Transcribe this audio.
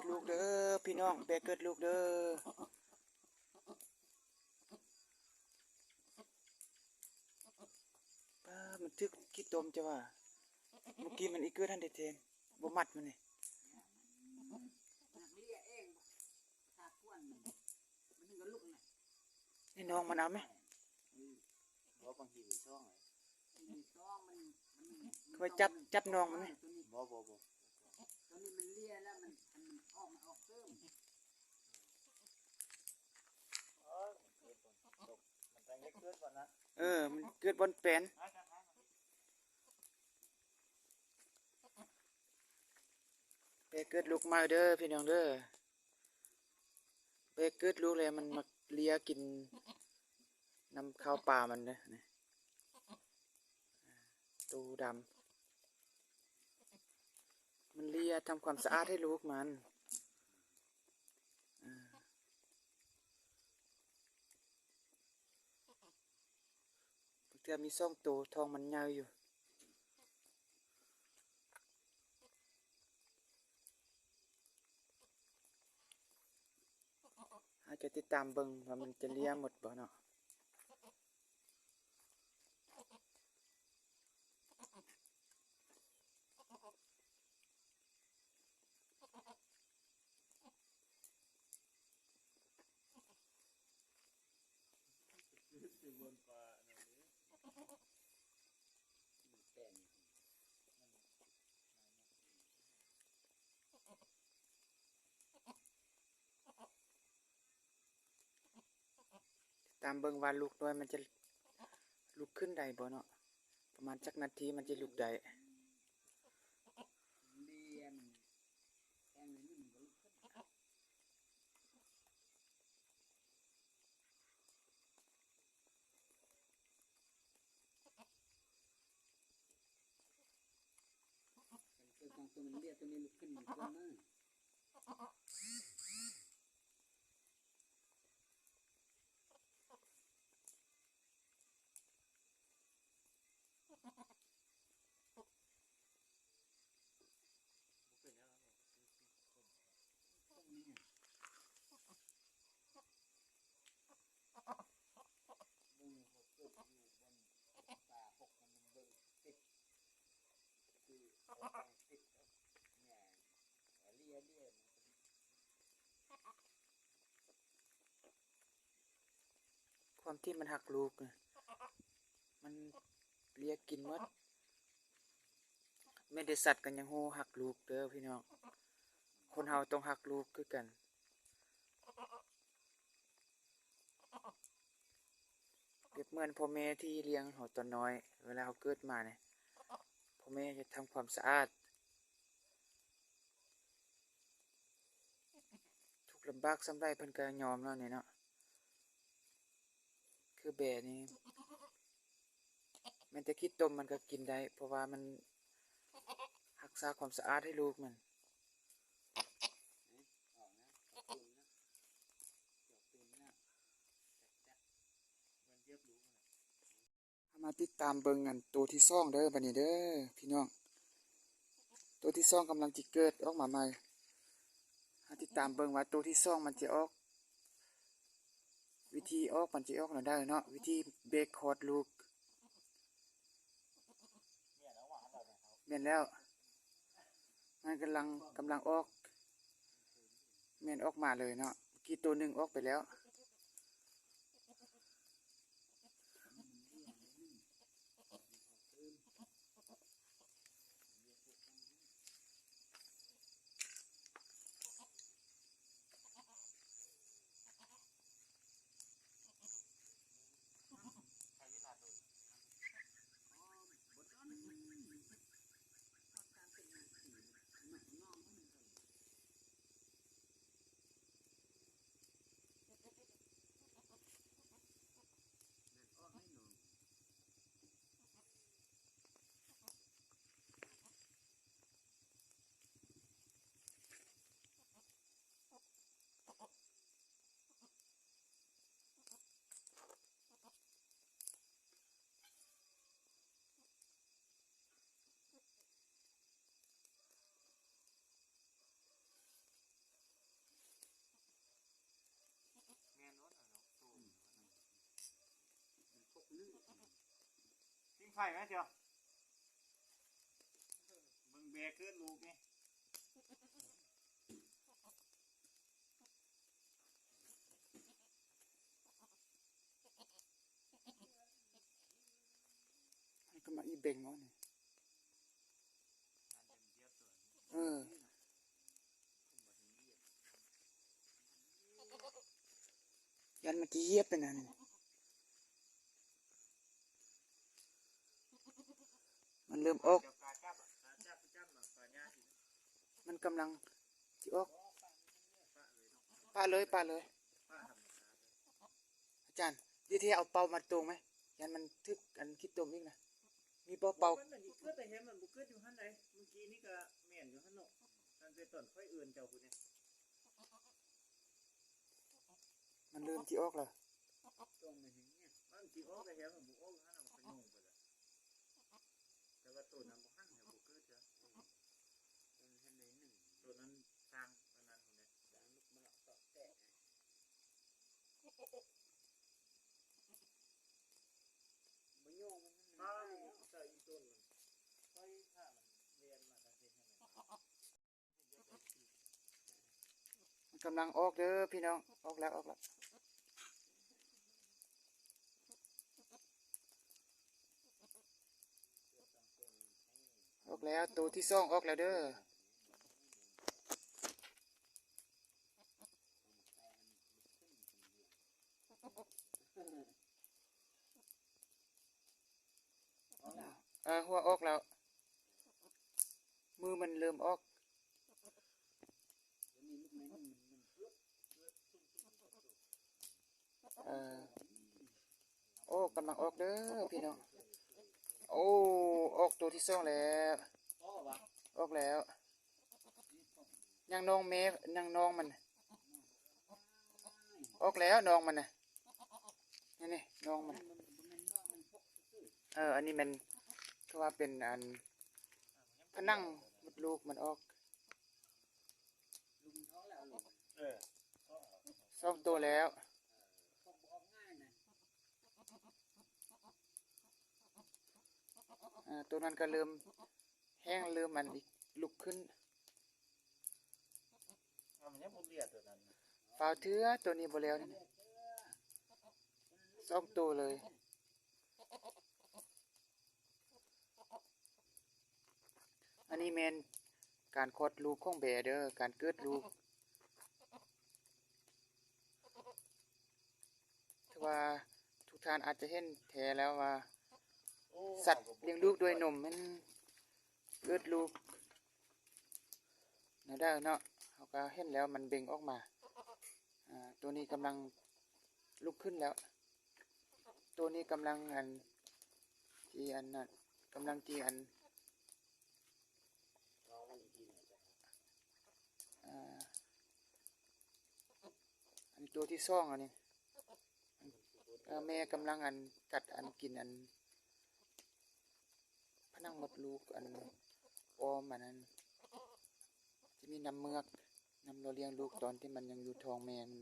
ລູກເດີພີ່ນ້ອງ ແບເກີດລູກເດີ. ປ້າ ມັນຖືກຂີ້ຕົມ ຈະວ່າ ເມື່ອກີ້ມັນອີເກີດຫັ້ນເດແທນ ບໍ່ມັດມັນນີ້. ໃຫ້ນ້ອງມັນເອົາແມະ ບໍ່ ບາງທີມີຊ່ອງ ຂ້ອຍຈັບ ຈັບນ້ອງມັນແມະ. ບໍ່ ບໍ່ ບໍ່ ຕົວນີ້ມັນເລຍແລ້ວ ມັນ ມັນອອກ ມັນອອກເພີ່ມ. ເອີ ມັນເກີດບ່ອນແປນ ແບເກີດລູກໃໝ່ເດີພີ່ນ້ອງເດີ. ແບເກີດລູກແລ້ວມັນມັກເລຍກິນນຳເຂົ້າປາມັນເດີ ນີ້ ໂຕດຳ ມັນເລຍທຳຄວາມສະອາດໃຫ້ລູກມັນ. ບາງເທື່ອມີສອງໂຕ ທ້ອງມັນໃຫຍ່ຢູ່. ເຮົາຈະຕິດຕາມເບິ່ງວ່າມັນຈະເລຍໝົດບໍ່ເນາະ. ຕາມເບິ່ງວ່າລູກນ້ອຍມັນຈະລຸກຂຶ້ນໄດ້ບໍ່ເນາະ ປະມານຈັກນາທີມັນຈະລຸກໄດ້. ຄວາມທີ່ມັນຮັກລູກ ມັນລຽກກິນໝົດ. ແມ່ນແຕ່ສັດກໍຍັງຮູ້ຮັກລູກເດີພີ່ນ້ອງ. ຄົນເຮົາຕ້ອງຮັກລູກຄືກັນ. ປຽບເໝືອນພໍ່ແມ່ທີ່ລ້ຽງເຮົາຕອນນ້ອຍ, ເວລາເຮົາເກີດມານີ້ ພໍ່ແມ່ຈະທຳຄວາມສະອາດ. ທຸກລຳບາກສ່ຳໃດເພິ່ນກໍຍອມເນາະນີ້ເນາະ. ຄືແບນີ້ ແມ່ນແຕ່ຂີ້ຕົມມັນກໍກິນໄດ້ ເພາະວ່າມັນຮັກສາຄວາມສະອາດໃຫ້ລູກມັນ. ເຮົາມາຕິດຕາມເບິ່ງອັນໂຕທີສອງເດີ ບັດນີ້ເດີພີ່ນ້ອງ. ໂຕທີສອງກຳລັງຊິເກີດອອກມາໃໝ່. ເຮົາຕິດຕາມເບິ່ງວ່າໂຕທີສອງມັນຈະອອກ ວິທີອອກມັນຈະອອກແນວໃດເນາະ, ວິທີເບກຄອດລູກ. ແມ່ນແລ້ວ ມັນກຳລັງ ກຳລັງອອກ. ແມ່ນອອກມາເລີຍເນາະ, ກີ້ໂຕໜຶ່ງອອກໄປແລ້ວ. ເ ຖ່າຍໄວ້ເຈົ້າ ເບິ່ງແບເກີດລູກນີ້ ມັນກໍມາອີເບັງເນາະນີ້ ເອີ ຢ້ານມັນຈະຢຽບໄປນະນີ້ ມັນເລີ່ມອອກ ມັນກຳລັງຊິອອກ ປະເລີຍ ປະເລີຍ ອາຈານ ທີ່ ທີ່ເອົາເປົາມາຕົງໄໝ? ຢ້ານມັນຖືກອັນຂີ້ຕົມອີກນະ ມີບໍ່ເປົາ? ມັນເກີດແຕ່ແຮມ ມັນບໍ່ເກີດຢູ່ຫັ້ນໃດ ມື້ກີ້ນີ້ກໍແມ່ນຢູ່ຫັ້ນເນາະ ຕັ້ງແຕ່ຕອນຂ້ອຍເອີ້ນເຈົ້າພຸ້ນເດ ມັນເລີ່ມຊິອອກແລ້ວ ມັນຊິອອກແຕ່ແຮມ ມັນບໍ່ອອກຫັ້ນນະ ມັນກໍຍົງໄປແລ້ວ ແຕ່ວ່າໂຕນັ້ນບໍ່ຫັນ ຍັງບໍ່ເກີດເທື່ອ ໂຕນັ້ນສ້າງອັນນັ້ນພຸ້ນເດ ມັນກຳລັງອອກເດີພີ່ນ້ອງ ອອກແລ້ວ ອອກແລ້ວ ອອກແລ້ວ ໂຕທີສອງອອກແລ້ວເດີ. ເອີ ຫົວອອກແລ້ວ ມືມັນເລີ່ມອອກ ເອີ ໂອ້ ກຳລັງອອກເດີພີ່ນ້ອງ ໂອ້ ອອກໂຕທີສອງແລ້ວ ອອກແລ້ວ ຍັງນ້ອງແມ່ ຍັງນ້ອງມັນ ອອກແລ້ວນ້ອງມັນນະ ນີ້ໆ ນ້ອງມັນ ເອີ ອັນນີ້ແມ່ນ ຄືວ່າເປັນອັນ ຜະໜັງມົດລູກມັນອອກ ສອງໂຕແລ້ວ ເອີ ໂຕນັ້ນກໍເລີ່ມແຫ້ງ ເລີ່ມອັນອີກ ລຸກຂຶ້ນ ອ້າວ ມັນຍັງບໍ່ເຫຼືອໂຕນັ້ນ ຟ້າວເທື່ອ ໂຕນີ້ບໍ່ແລ້ວນີ້ ສອງໂຕເລີຍ. ອັນນີ້ແມ່ນການຄອດລູກຂອງແບເດີ ການເກີດລູກ ຄືວ່າທຸກທ່ານອາດຈະເຫັນແທ້ແລ້ວວ່າ ສັດລ້ຽງລູກດ້ວຍນົມແມ່ນເກີດລູກແນວໃດເນາະ ເຮົາກໍເຫັນແລ້ວມັນເບັ່ງອອກມາ ອາ ໂຕນີ້ກຳລັງລຸກຂຶ້ນແລ້ວ ໂຕນີ້ກຳລັງອັນ ທີ່ອັນນັ້ນ ກຳລັງທີ່ອັນ ອາ ອັນໂຕທີສອງອັນນີ້ ເອີ ແມ່ກຳລັງອັນ ກັດອັນ ກິນອັນ ຜະໜັງມົດລູກ ອັນອ້ອມອັນນັ້ນ ທີ່ມີນ້ຳເມືອກ ນ້ຳຫຼໍ່ລ້ຽງລູກຕອນທີ່ມັນຍັງຢູ່ທ້ອງແມ່ມັນ